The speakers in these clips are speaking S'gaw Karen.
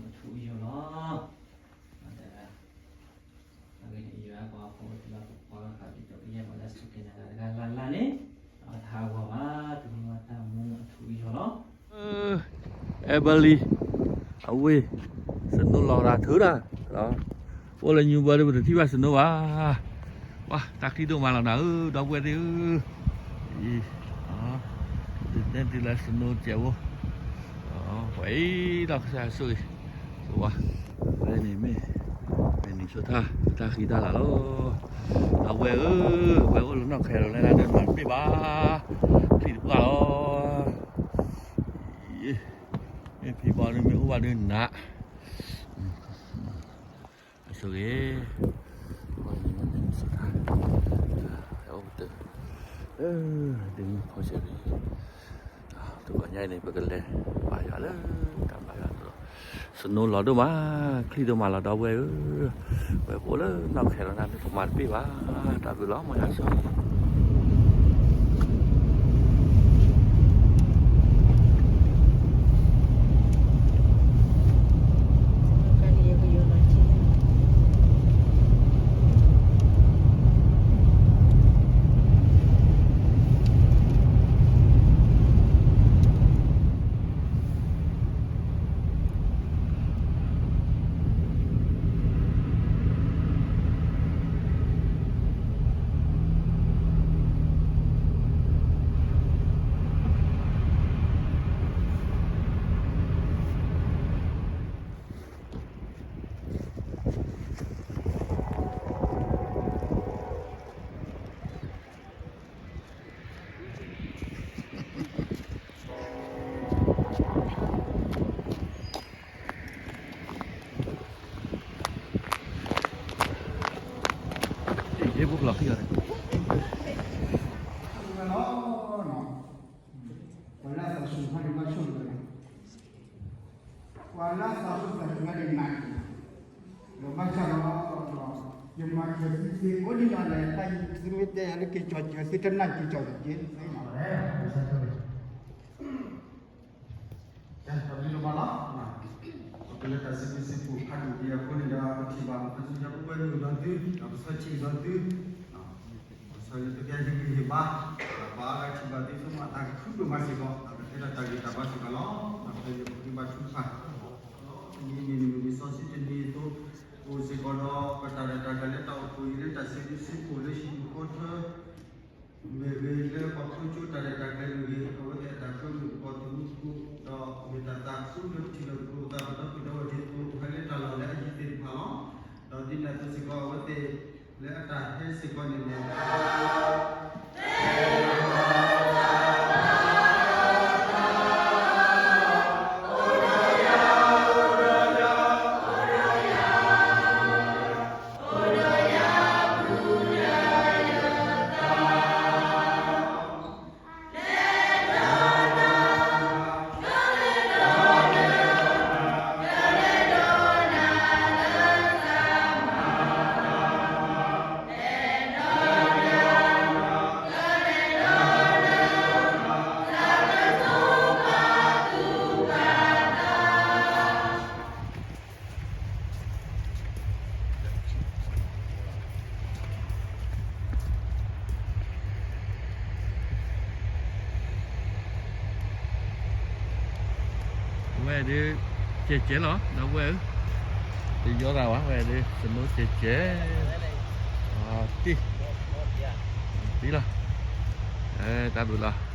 တၢ်ဘျုးဒိၣ်မးလၢပကမၤလိသကိးတၢ်ဒီးတၢ်မူအထူအယိာ်လီၤ. အဂ့ၢ်န့ၣ် ယွၤပှၤဟီၣ်ခိၣ်ဖိလၢပပှၤလီၤဃာ်ဒ်သိးကယဲၢ်ပှၤလၢအစူၢ်က့ၤနာ်က့ၤတဂၤလၢ်လၢ်န့ၣ် အတၢ်ဂီၤဘၣ် တမူဘၣ်တၢ်မူအထူအယိာ်လီၤ. အဲဘၢလံ အဝ့ၢ် စနိလီၤတၢ်ထုးတၢ် အိၣ်လၢညူဘၢဒ်ပတထံၣ်ဘၣ်စနိဘၣ်. ဝါ တၢ်ချံဒိၣ်မးလီၤနၤဧၢ ဒီပုၢ်ဝဲၢ်သ့ၣ်ဧၢ, အံၤ ဒုးနဲၣ်တုၤလၢစနိစဲးဖိ ပှၤအံၤဒီးကစၢ်ဆိၣ်ဂ့ၤ ပဝါ ဝဲန့ၣ်မ့ၢ် မ့ၢ်နံၤဆိထၣ် တၢ်ဃံတၢ်လၤလီၤ. ဒီပုၢ်ဝဲၢ်ဧၢ, ဝဲအိၣ်လၢနီၢ်ခဲလီၤလၢဒၢမၤတဘ့ၣ်ဘၣ် ချံတပှၢ်လီၤ. မ့ၢ်ဖံဘီဒုးမ့ၢ်အိၣ်ဘၣ်ဒုးနး အဆိၣ်ဂ့ၤ ဝဲန့ၣ်မ့ၢ်နံၤဆိထၣ် အိၣ်ကတၢၢ် ဒ်မ့ၢ်ဖိဆဲးရံ တဂီၤညါအံၤန့ၣ် ပကလဲၤဘါယွၤလၢတၢ်ဘါယွၤလီၤ. စနိလီၤဒိၣ်မး ချံဒိၣ်မးလီၤ ဒီပုၢ်ဝဲၢ်ဧၢ, ဝဲပအိၣ်လၢနီၢ်ခဲလီၤနၤ မ့ၢ်ပမၤတဘ့ၣ်ဘၣ် တၢ်ဘျုးလီၤ မ်ယွၤဆိၣ်ဂ့ၤ ယ့ၣ်ဖိကလီၤခံဂၤန့ၣ် ပှၤလၢအသးဆူၣ်တဖၣ်န့ၣ် ဘၣ်ဆိၣ်ဂ့ၤလီၤ, ပှၤလၢအသးဆူၣ်သးဆူၣ်တဖၣ်န့ၣ် နာ်က့ၤလီၤ, ဒီးဘၣ်ဆၣ်ဒီး ယမၤစၢၤသုသ့အိၣ်ဒ်န့ၣ်လဲၣ်, တၢ်အံၤသုမ့ၢ်တဲယၤလၢက့ၤကၠီၤစၢၤ သုတနာ်က့ၤကၠီၤစၢၤက့ၤသ့လီၤ. တၢ်ဘျုးဒိၣ်မးလီၤ. ပကလဲၤတၢ်စံးဘျုးစံးဖှိၣ်ဖးဒိၣ်က့ၤအဃိန့ၣ်ဒီး ပထံၣ်ဘၣ်ပှၤသူၣ်စၢ်ဖိဝဲမုၢ်ဒီးသု, ဒီးပဆၢထံၣ်ဒီးသု, ပဆၢလၢသုကဟ့ၣ်ဂံၢ်ဟ့ၣ်ဘါ, ဒီးပှၤအဂၤထံၣ်ဘၣ်သုဆိကမိၣ်အသးကဖုဒိၣ်မးစ့ၢ်ကီး, ဒီးပတဲဒၣ်တၢ်ဂ့ၤတၢ်ဘါစ့ၢ်ကီးလီၤ. ဒီးပကဘါထုကဖၣ် တနံၤမ့ၢ်နံၤမ့ၢ်လံာ်စီဆှံတနံၤအသိး အိၣ်စ့ၢ်ကီးဒီး ပတၢ်ရဲၣ်တၢ်ကျဲၤလၢတၢ်အိၣ်ဖှိၣ်အံၤလၢတၢ်စံးဘျုးစံးဖှိၣ်လၢဟံၣ်ဖိဃီထၢ မ့ၢ်ဂ့ၤလၢပှၤဖျိကၠိတၢ်ရဲၣ်တၢ်ကျဲၤမ့ၢ်ဂ့ၤ, အဝဲသ့ၣ်အတၢ်ကွဲမုာ်ပကီၢ်သူၣ်မူခိၣ်, ဒီးမ့ၢ်တၢ်သးခုလၢပထံၣ်လိာ်ပသးဒီးပဒီပုၢ်ဝဲၢ်ဒ်သိး ပှၤလၢတၢ်လီၢ်လၢအယံၤသ့ၣ်တဖၣ်လီၤ. ဒီးဒ်န့ၣ်အသိးစ့ၢ်ကီး အဝဲသ့ၣ်လၢအတၢ်ဟဲစ့ၢ်ကီးန့ၣ်လီၤ. ဒုး ကဲးကဲးလီၤ ဒီပုၢ်ဝဲၢ်ဧၢ, တယီသးဘၣ်ဝဲဒုး စနိကဲးကဲး, တံၢ်, တံၢ်လီၤ, တၢ်ဘျုးလီၤ.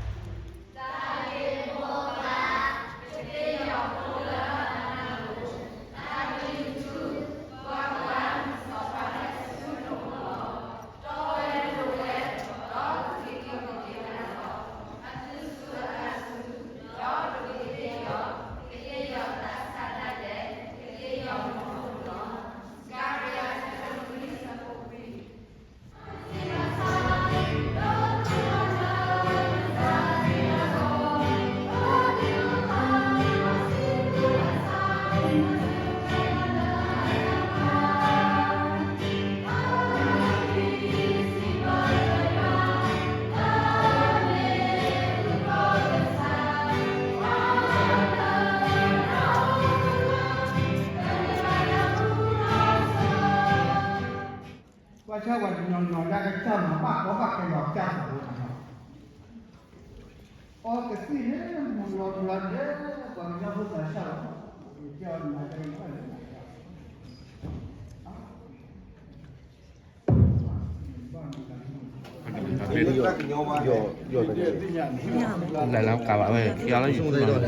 ပှၤဆါဝဲတနီၤနီၤ တၢ်ကစၢ်မၤဘၣ်ကီဘၣ်ခဲလီၤ ကစၢ်သးဝဲတနီၤ, အီကသံၣ်န့ၣ် မုၢ်လီၤဘျီဒဲး ပှၤကညီဖိသးစၢ်လီၤ, ယကဲအီၤနၤတၢ်အံၤဘၣ်လၢနၤ လဲၤလၢကးဘၣ်ဝဲ ခံဂၤလၢယ ဘဲ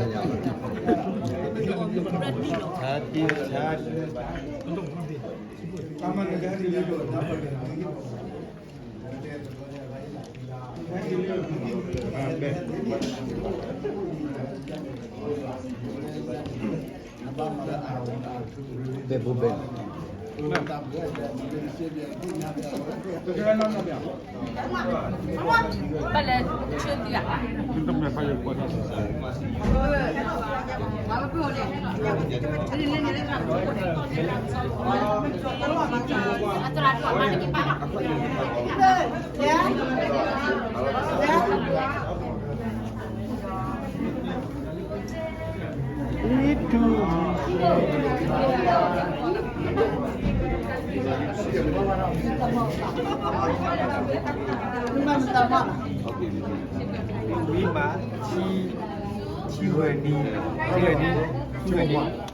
ဘိဘဲ ပလဲၤဆၢသံၣ် ဝံၤမး ဆံ ဆံဂၤနံၤ ဆံဂၤနံၤ ဆံဂၤနံၤ